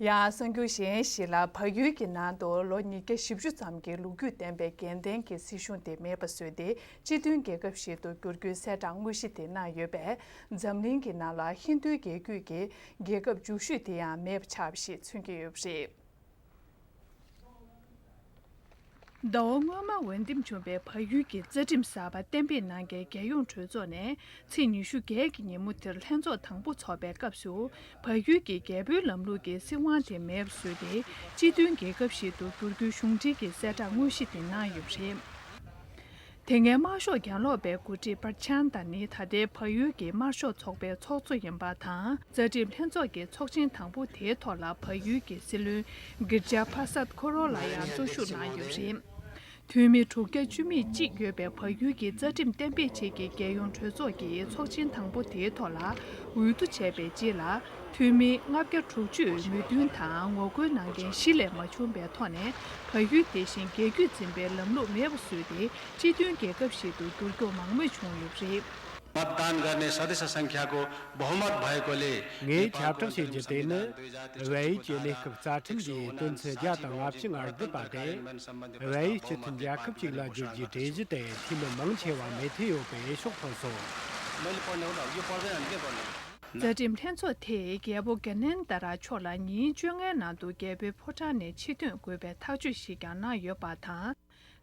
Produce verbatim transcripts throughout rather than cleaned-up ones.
ཡང་གསར་འགྱུར་གཞན་ཞིག་ལ། བལ་ཡུལ་གྱི་ནང་དུ་ལོ་ཉིས་བརྒྱ་བཞི་བཅུ་ཙམ་གྱི་ལོ་རྒྱུས་ལྡན་པའི་རྒྱལ་ལྡན་གྱི་སྲིད་གཞུང་དེ་མེད་པ་བཟོས་ཏེ། སྤྱི་མཐུན་རྒྱལ་ཁབ་ཞིག་ཏུ་བསྒྱུར་རྒྱུའི་གསལ་བསྒྲགས་དངོས་གཞི་དེ་གནང་ཡོད་པས། འཛམ་གླིང་གི་ནང་ལ་ཧིན་རྡུའི་རྒྱལ་རྒྱུད་ཀྱི་རྒྱལ་ཁབ་རྒྱུགས་ཤོས་དེ་ཡང་མེད་པ་ཆགས་པ་ཞིག་མཚོན་གྱི་ཡོད་པ་རེད། ཟླ་བ་སྔོན་མ་འོས་འདེམས་བྱུང་བའི་བལ་ཡུལ་གྱི་རྩ་ཁྲིམས་གསར་པ་གཏན་འབེབས་གནང་མཁན་རྒྱལ་ཡོངས་གྲོས་ཚོགས་ནས། ཚེས་ཉི་ཤུ་བརྒྱད་ཀྱི་ཉིན་མོ་དེར་ལྷན་ཚོགས་དང་པོ་འཚོགས་པའི་སྐབས་སུ། བལ་ཡུལ་གྱི་རྒྱལ་པོའི་ལམ་ལུགས་ཀྱི་སྲིད་དབང་དེ་མེད་པ་བཟོས་ཏེ། སྤྱི་མཐུན་རྒྱལ་ཁབ་ཞིག་ཏུ་བསྒྱུར་རྒྱུའི་གཞུང་འབྲེལ་གྱི་གསལ་བསྒྲགས་དངོས་གཞི་དེ་གནང་ཡོད་པ་རེད། དེ་སྔའི་དམར་ཤོག་གྱེན་ལོག་པའི་འགོ་ཁྲིད་པར་ཆན་ཏ་ནི། ད་ལྟའི་བལ་ཡུལ་གྱི་དམར་ཤོག་ཚོགས་པའི་ཚོགས་གཙོ་ཡིན་པ་དང་། རྩ་ཁྲིམས་ལྷན་ཚོགས་ཀྱི་ཚོགས་ཆེན་དང་པོ་དེའི་ཐོག་ལ། བལ་ཡུལ་གྱི་སྲིད་བློན་གིར་ཇ་པ་སད་ཁོ་རོ་ལ་ཡང་གཙོ་བཞུགས་གནང་ཡོད་པ་རེད། འཐུས་མི་དྲུག་བརྒྱ་བཅུ་མེད་གཅིག་ཡོད་པའི་བལ་ཡུལ་གྱི་རྩ་ཁྲིམས་གཏན་འབེབས་བྱེད་ཀྱི་རྒྱལ་ཡོངས་གྲོས་ཚོགས་ཀྱི་ཚོགས་ཆེན་དང་པོ་དེའི་ཐོག་ལ། འོས་བསྡུ་བྱས་པའི་རྗེས་ལ། འཐུས་མི་ལྔ་བརྒྱ་དྲུག་ཅུས་མོས་མཐུན་དང་ངོ་རྒོལ་གནང་མཁན་བཞི་ལས་མ་བྱུང་པའི་ཐོག་ནས། བལ་ཡུལ་དེ་བཞིན་རྒྱལ་རྒྱུད་འཛིན་པའི་ལམ་ལུགས་མེད་པ་བཟོས་ཏེ། སྤྱི་མཐུན་རྒྱལ་ཁབ་ཞིག་ཏུ་བསྒྱུར་རྒྱུ་མང་མོས་བྱུང་ཡོད་པ་རེད། मतदान गर्ने सदस्य संख्याको बहुमत भएकोले ངས་ཁྱབ་བསྒྲགས་བྱེད་རྒྱུ་དེ་ནི། བལ་ཡུལ་གྱི་གནས་སྐབས་རྩ་ཁྲིམས་འདིའི་དོན་ཚན་བརྒྱ་དང་ལྔ་བཅུ་ང་དགུ་པ་དེ། བལ་ཡུལ་སྤྱི་མཐུན་རྒྱལ་ཁབ་ཅིག་ལ་བསྒྱུར་རྒྱུའི་གྲོས་གཞི་དེ་འཐུས་མི་མང་ཆེ་བ་མོས་མཐུན་ཡོད་པའི་ཤོག་ཐོན་སོང་། རྩ་ཁྲིམས་ལྷན་ཚོགས་དེས་རྒྱལ་པོ་གྷ་ནན་དྷ་ར་མཆོག་ལ་ཉིན་བཅོ་ལྔའི་ནང་དུ་རྒྱལ་པོའི་ཕོ་བྲང་ནས་ཕྱིར་ཐོན་དགོས་པའི་ཐག་གཅོད་ཞིག་ཀྱང་གནང་ཡོད་པ་དང་།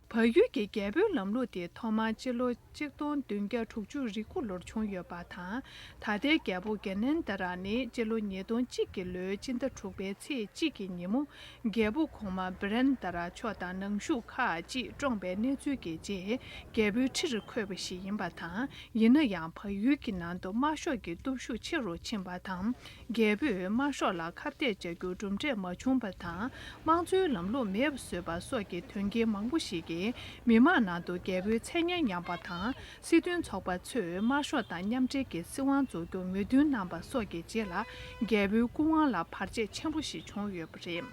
བལ་ཡུལ་གྱི་རྒྱལ་པོའི་ལམ་ལུགས་དེ་ཐོག་མར་སྤྱི་ལོ་གཅིག་སྟོང་བདུན་བརྒྱ་དྲུག་ཅུ་རེ་དགུ་ལོར་བྱུང་ཡོད་པ་དང་། ད་ལྟའི་རྒྱལ་པོ་གྷ་ནན་དྷ་ར་ནི་སྤྱི་ལོ་ཉིས་སྟོང་གཅིག་གི་ལོའི་སྤྱི་ཟླ་དྲུག་པའི་ཚེས་གཅིག་གི་ཉིན་མོ། རྒྱལ་པོ་གོང་མ་བི་རེན་དྷ་ར་མཆོག་དང་ནང་ཞུགས་ཁག་ཅིག་བཀྲོངས་པའི་གནས་ཚུལ་གྱི་རྗེས། རྒྱལ་པོའི་ཁྲིར་འཁོད་པ་ཞིག་ཡིན་པ་དང་། ཡིན་ན་ཡང་། བལ་ཡུལ་གྱི་ནང་དུ་དམར་ཤོག་གི་སྟོབས་ཤུགས་ཆེ་རུ་ཕྱིན་པ་དང་། རྒྱལ་པོས་དམར་ཤོག་ལ་ཁ་གཏད་བཅའ་རྒྱུར་གྲུབ་འབྲས་མ་བྱུང་པ་དང་། དམངས་གཙོའི་ལམ་ལུགས་མེད་པ་བཟོས་པ་སོགས་ཀྱི་དོན་རྐྱེན་མང་པོ་ཞིག་གིས། མི་མང་ནང་དུ་རྒྱལ་པོའི་མཚན་སྙན་ཉམས་པ་དང་། སྲིད་དོན་ཚོགས་པ་ཚོས་དམར་ཤོག་དང་མཉམ་འབྲེལ་གྱི་སྲིད་དབང་འཛུགས་རྒྱུར་མོས་མཐུན་གནང་པ་སོགས་ཀྱི་རྗེས་ལ། རྒྱལ་པོའི་སྐུ་དབང་ལ་བར་ཆད་ཆེན་པོ་ཞིག་བྱུང་ཡོད་པ་རེད།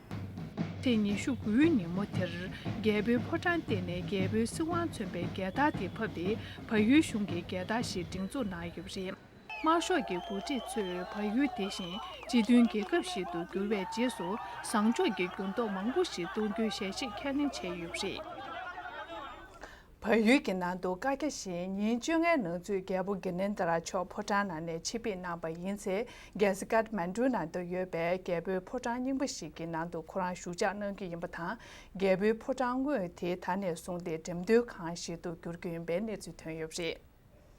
ཚེས་ཉི་ཤུ་དགུའི་ཉིན་མོ་དེར། རྒྱལ་པོའི་ཕོ་བྲང་སྟེང་ནས་རྒྱལ་པོའི་སྲིད་དབང་མཚོན་པའི་རྒྱལ་དར་དེ་ཕབ་སྟེ། བལ་ཡུལ་གཞུང་གི་རྒྱལ་དར་ཞིག་སྒྲེང་འཛུགས་གནང་ཡོད་པ་རེད། དམར་ཤོག་གི་འགོ་ཁྲིད་ཚོས་བལ་ཡུལ་དེ་བཞིན་སྤྱི་མཐུན་རྒྱལ་ཁབ་ཞིག་ཏུ་བསྒྱུར་བའི་རྗེས་སུ། བཟང་ཕྱོགས་ཀྱི་འགྱུར་ལྡོག་མང་པོ་ཞིག་གཏོང་རྒྱུའི་ཞལ་བཞེས་ཁས་ལེན་བྱས་ཡོད་པ་རེད། བལ་ཡུལ་གྱི་ནང་དུ་བཀའ་རྒྱ་བཞིན་ཉིན་བཅོ་ལྔའི་ནང་ཚུད་རྒྱལ་པོ་གྷ་ནན་དྷ་ར་མཆོག་ཕོ་བྲང་ནང་ནས་ཕྱིར་ཕུད་གནང་པ་ཡིན་ཚེ། རྒྱལ་ས་ཀཏ་མན་ཌུ་ནང་དུ་ཡོད་པའི་རྒྱལ་པོའི་ཕོ་བྲང་རྙིང་པ་ཞིག་གི་ནང་དུ་ཁོ་རང་བཞུགས་འཇགས་གནང་རྒྱུ་ཡིན་པ་དང་། རྒྱལ་པོའི་ཕོ་བྲང་དངོས་དེ་ད་ནས་བཟུང་སྟེ་འགྲེམས་སྟོན་ཁང་ཞིག་ཏུ་འགྱུར་རྒྱུ་ཡིན་པའི་གནས་ཚུལ་ཐོན་ཡོད་པ་རེད།